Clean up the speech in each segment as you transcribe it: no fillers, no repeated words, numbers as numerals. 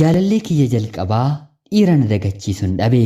Jaalallee kiyya jalqabaa dhiira na dagachiisun dhabe.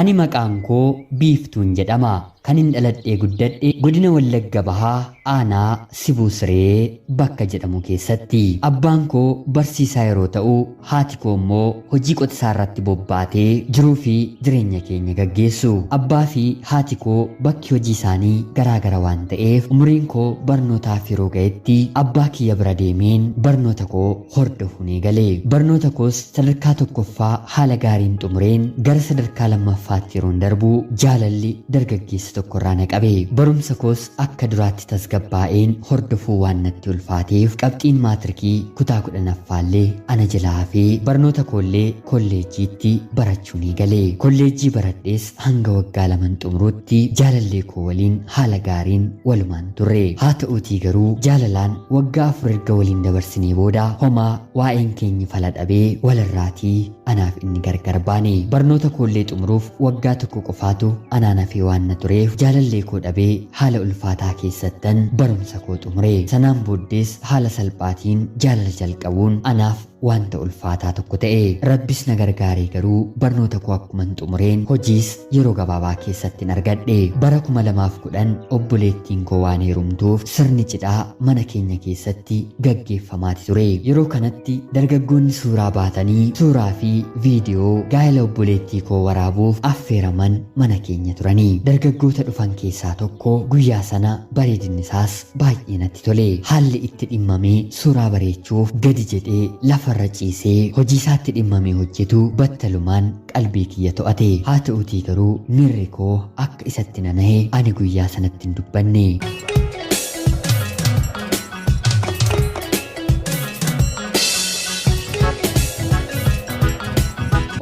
Ani maqaan koo Biiftuun jedhama. Kanin dhaladhee guddadhe godina Wallagga Bahaa aanaa Sibuu Siree bakka jedhamu keessatti. Abbaan koo barsiisaa yeroo ta'u, haati koo immoo hojii qotisaa irratti bobbaatee jiruu fi jireenya keenya gaggeessu. Abbaa fi haati koo bakki hojii isaanii garaa gara waan ta'eef umuriin koo barnootaaf yeroo ga'etti abbaa kiyya bira deemeen barnoota koo hordofuun eegale. Barnoota koos sadarkaa tokkoffaa haala gaariin xumureen gara sadarkaa lammaffaatti yeroon darbu jaalalli dargaggeessa tokko irraa na qabe. Barumsa koos akka duraatti tasgabbaa'een hordofuu waan natti ulfaateef qabxiin maatirikii kutaa 10ffaallee ana jalaa hafee barnoota koollee kolleejjiitti barachuun eegale. Kolleejjii baradhees hanga waggaa laman xumurutti jaalallee koo waliin haala gaariin walumaan turre. Haa ta'uutii garuu jaalalaan waggaa 4 erga waliin dabarsinee booda homaa waa'een keenyi fala dhabee walirraatii anaaf inni gargar baane. Barnoota koollee xumuruuf waggaa tokko qofaatu anaan hafee waan na tureef jaalallee koo dhabee haala ulfaataa keessattan barumsa koo xumure. Sanaan booddees haala salphaatiin jaalala jalqabuun anaaf wanta ulfaataa tokko ta'e. Rabbis na gargaaree garuu barnoota koo akkuman xumureen hojiis yeroo gabaabaa keessattin argadhe. Bara 2010 obboleettiin koo waan heerumtuuf sirni cidhaa mana keenya keessatti gaggeeffamaati ture. Yeroo kanatti dargaggoonni suuraa baatanii suuraa fi viidiyoo gaa'ela obboleettii koo waraabuuf affeeraman mana keenya turani. Dargaggoota dhufan keessaa tokko guyyaa sana bareedinni isaas baay'ee natti tole. Haalli itti dhimmamee suuraa bareechuuf gadi jedhee lafarra ciisee hojiisaatti dhimmamee hojjetu battalumaan qalbii kiyya to'ate. Haa ta'uutii garuu miirri koo akka isatti nanahe ani guyyaa sanatti hin dubbanne.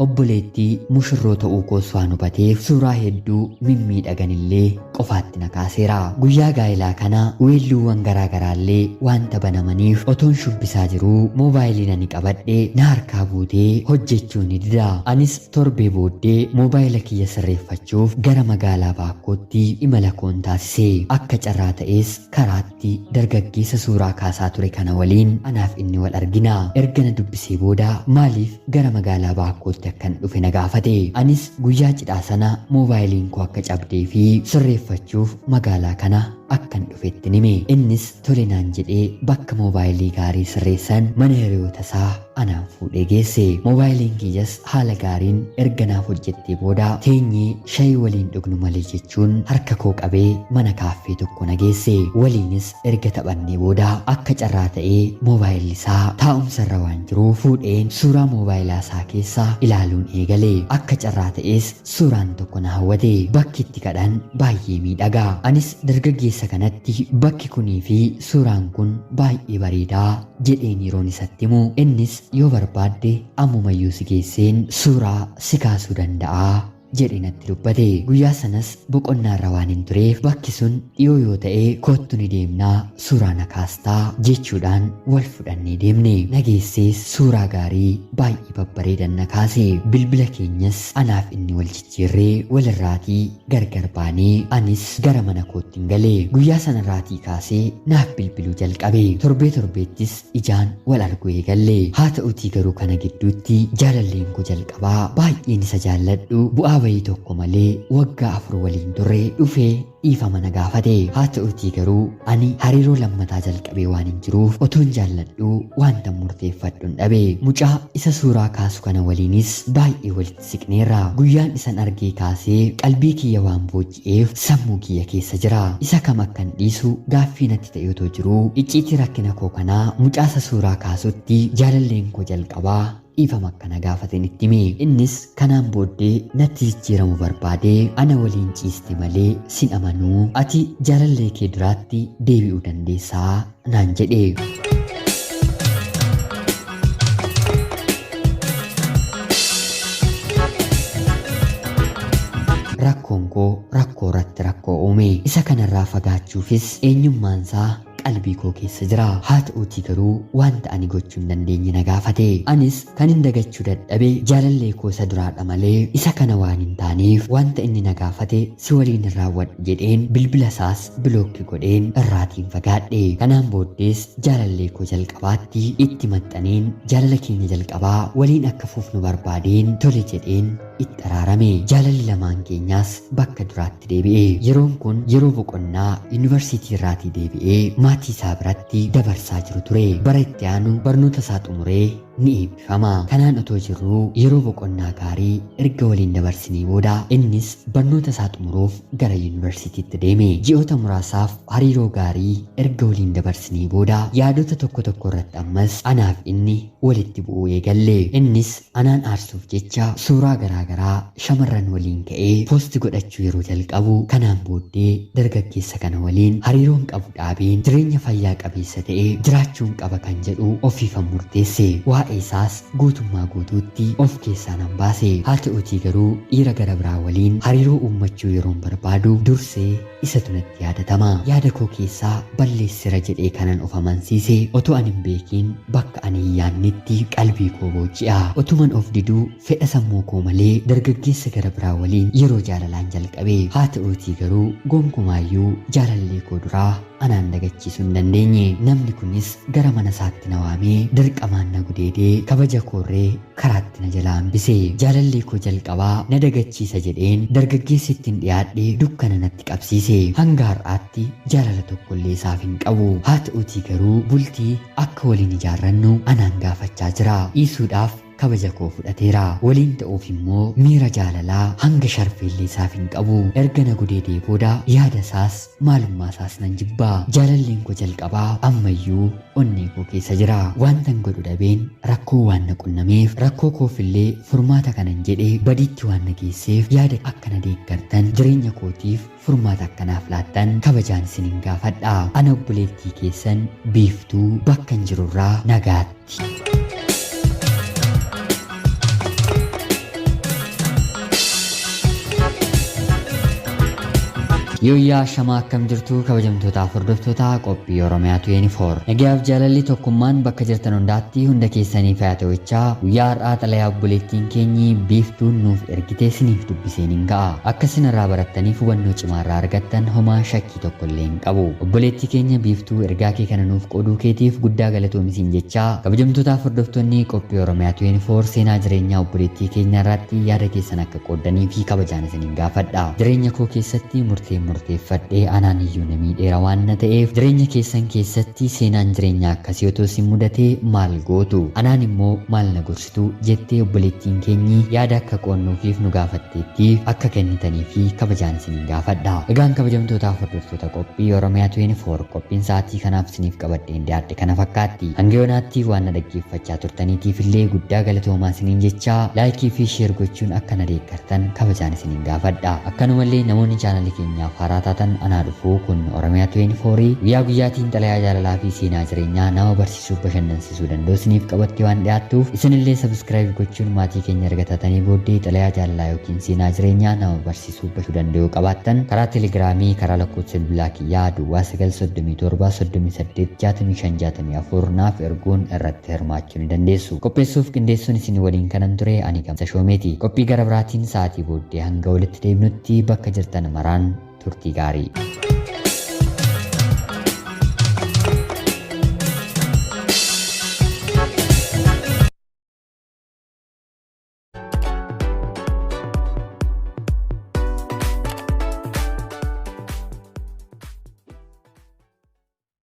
Obboleettii mushurroo ta'uu koos waan hubateef suuraa hedduu mimmiidhaganillee qofaatti na kaaseera. Guyyaa gaa'elaa kana weelluuwwan garaa garaallee waanta banamaniif otoon shubbisaa jiruu moobaayiliin ani qabadhe na harkaa buutee hojjechuu ni dida. Anis torbee booddee moobaayila kiyya sirreeffachuuf gara magaalaa Baakkootti imala koon taasise. Akka carraa ta'ees karaatti dargaggeessa suuraa kaasaa ture kana waliin anaaf inni wal argina. Erga na dubbisee booda maaliif gara magaalaa Baakkootti akkan dhufe na gaafate. Anis guyyaa cidhaa sana moobaayiliin koo akka cabdee fi sirreeffachuuf magaalaa kana akkan dhufettin hime. Innis tole naan jedhee bakka moobaayilii gaarii sirreessan mana hiriyoota isaa anaan fuudhee geesse. Moobaayiliin kiyyas haala gaariin erga naaf hojjettee booda teenyee shayii waliin dhugnu malee jechuun harka koo qabee mana kaaffee tokko na geesse. Waliinis erga taphannee booda akka carraa ta'ee moobaayilli isaa taa'umsa irra waan jiruuf fuudheen suuraa moobaayilaa isaa keessa ilaaluun eegale. Akka carraa ta'ees suuraan tokko na hawwate. Bakki itti kadhan baay'ee miidhaga. Anis dargaggeessa kanatti bakki kunii fi suuraan kun baay'ee bareedaa jedheen yeroon isatti himu innis yoo barbaadde ammumayyuu si geesseen suuraa si kaasuu danda'a jedhe natti dubbate. Guyyaa sanas boqonnaarra waan hin tureef bakki sun dhiyoo yoo ta'e koottu ni deemnaa suuraa na kaastaa jechuudhaan wal fudhannee deemne. Na geessees suuraa gaarii baay'ee babbareedan na kaase. Bilbila keenyas anaaf inni wal jijjiirree walirraatii gargar baanee anis gara mana koottin gale. Guyyaa sanarraatii kaasee naaf bilbiluu jalqabe. Torbee torbeettis ijaan wal arguu eegalle. Haa ta'utii garuu kana gidduutti jaalalleen koo jalqabaa baay'een isa jaalladhu bu'aa bayii tokko malee waggaa 4 waliin turre dhufee dhiifama na gaafate. Haa ta'utii garuu ani hariiroo lammataa jalqabee waan hin jiruuf otoon jaalladhuu waantan murteeffadhun dhabe. Mucaa isa suuraa kaasu kana waliinis baay'ee walitti siqneerra. Guyyaan isan argee kaasee qalbii kiyya waan booji'eef sammuu kiyya keessa jira. Isa kam akkan dhiisu gaaffii natti ta'e otoo jiruu icciitii rakkina koo kanaa mucaa isa suuraa kaasutti jaalalleen koo jalqabaa dhiifama akka na gaafaten itti hime. Innis kanaan booddee natti jijjiiramu barbaadee ana waliin ciiste malee sin amanuu ati jaalallee kee duraatti deebi'uu dandeessaa naan jedhe. Rakkoon koo rakkoo irratti rakkoo uume. Isa kanarraa fagaachuufis eenyummaansaa qalbii koo keessa jira. Haa ta'uutii garuu wanta ani gochuu hin dandeenye na gaafate. Anis kan hin dagachuu dadhabe jaalallee koo isa duraadha malee isa kana waan hin taaneef wanta inni na gaafate si waliin hin raawwadhu jedheen bilbila isaas bilooki godheen irraatiin fagaadhe. Kanaan booddees jaalallee koo jalqabaatti itti maxxaneen jaalala keenya jalqabaa waliin akka fufnu barbaadeen tole jedheen itti araarame. Jaalalli lamaan keenyaas bakka duraatti deebi'e. Yeroon kun yeroo boqonnaa yuunivarsiitii irraatii deebi'ee maatii isaa biratti dabarsaa jiru ture. Bara itti aanu barnoota isaa xumuree ni eebbifama. Kanaan otoo jirruu yeroo boqonnaa gaarii erga waliin dabarsinee booda innis barnoota isaa xumuruuf gara yuunivarsiitiitti deeme. Ji'oota muraasaaf hariiroo gaarii erga waliin dabarsinee booda yaadota tokko tokko irratti ammas anaaf inni walitti bu'uu eegalle. Innis anaan aarsuuf jecha suuraa garaagaraa shamarran waliin ka'ee poosti godhachuu yeroo jalqabu, kanaan booddee dargaggeessa kana waliin hariiroon qabu dhaabeen jireenya fayyaa qabeessa ta'e jiraachuun qaba kan jedhu ofiifan murteesse. Waa'ee isaas guutummaa guutuutti of keessaa nan baase. Haa ta'uutii garuu dhiira gara biraa waliin hariiroo uummachuu yeroon barbaadu dursee isatu natti yaadatama. Yaada koo keessaa balleessira jedhee kanan of amansiise otoo ani hin beekiin bakka ani hin yaadnetti qalbii koo booji'a. Otuman of diduu fedha sammuu koo malee dargaggeessa gara biraa waliin yeroo jaalalaan jalqabe. Haa ta'uutii garuu gonkumaayyuu jaalallee koo duraa anaan dagachiisuu hin dandeenye. Namni kunis gara mana isaatti na waamee dirqamaan na gudeedee kabaja koorree karaatti na jalaa hambise. Jaalallee koo jalqabaa na dagachiisa jedheen dargaggeessi ittiin dhiyaadhe dukkana natti qabsiise. Hanga har'aatti jaalala tokkollee isaaf hin qabu. Haa ta'uutii garuu bultii akka waliin ijaarrannu anaan gaafachaa jira. Dhiisuudhaaf kabaja koo fudhateera. Waliin ta'uuf immoo miira jaalalaa hanga sharfeellee isaaf hin qabu. Erga na gudeedee booda yaada isaas maalummaa isaas nan jibbaa. Jaalalleen koo jalqabaa ammayyuu onnee koo keessa jira. Wantan godhu dhabeen rakkoo waan na qunnameef, rakkoo koofillee furmaata kanan jedhee badiitti waan na geesseef, yaada akkana deeggartan, jireenya kootiif furmaata akkanaaf laattan kabajaan isinin gaafadha. Ana obboleettii keessan Biiftuu bakkan jirurraa nagaatti. Yooyyaa, shamaa, akkam jirtu kabajamtootaaf hordoftoota qophii Oromiyaa 24? Nagayaaf jaalalli tokkummaan bakka jirtan hundaatti hunda keessanii haa ta'uchaa, guyyaa har'aa xalayaa obboleettiin keenyi Biiftuun nuuf ergite isiniif dubbiseen hin ga'a. Akka isin irraa barattaniif hubannoo cimaa irraa argattan homaa shakkii tokko illee hin qabu. Obboleettii keenya Biiftuu, ergaa kee kana nuuf qooduu keetiif guddaa galatoomisiin jechaa, kabajamtootaaf hordoftoonni qophii Oromiyaa 24 seenaa jireenyaa obboleettii keenya irratti yaada keessan akka qooddanii fi kabajaan isiniin gaafadha. Jireenya koo keessatti murtee murteeffadhee anaan iyyuu na miidheera waan na ta'eef, jireenya keessan keessatti seenaan jireenyaa akkasii otoo isin mudatee maal gootu? Anaan immoo maal na gorsitu jettee obboleettiin keenyi yaada akka qoonnuufiif nu gaafatteettiif akka kennitanii fi kabajaan isiniin gaafadha. Egaan kabajamtootaaf hordoftoota qophii Oromiyaa 24, qophiin sa'aatii kanaaf isiniif qabadheen dhiyaadhe kana fakkaatti. Hanga yoonaatti waan na dhaggeeffachaa turtaniitiif illee guddaa galatoomaa isiniin jechaa, like fi share gochuun akka na deeggartan kabajaan isiniin gaafadha. Akkanumallee namoonni chaanalii keenyaaf haaraa taatan, anaa dhufuu. Kun Oromiyaa 24, guyyaa guyyaatiin xalayaa jaalalaa fi seenaa jireenyaa nama barsiisuuf bashannansiisuu danda'u isiniif qabattee waan dhiyaattuuf, isinillee subscribe gochuun maatii keenya erga taatanii booddee xalayaa jaalalaa yookiin seenaa jireenyaa nama barsiisuuf bashuu danda'u qabaattan karaa Telegiraamii, karaa lakkoofsa bilbilaa kiyyaa 0937 38 65 64 naaf erguun irratti hirmaachuu ni dandeessu. Qopheessuuf qindeessuun isin waliin kanan ture ani Gamsa Shoomeeti. Qophii gara biraatiin sa'aatii booddee hanga walitti deebinutti bakka jirtan maraan turtii gaarii.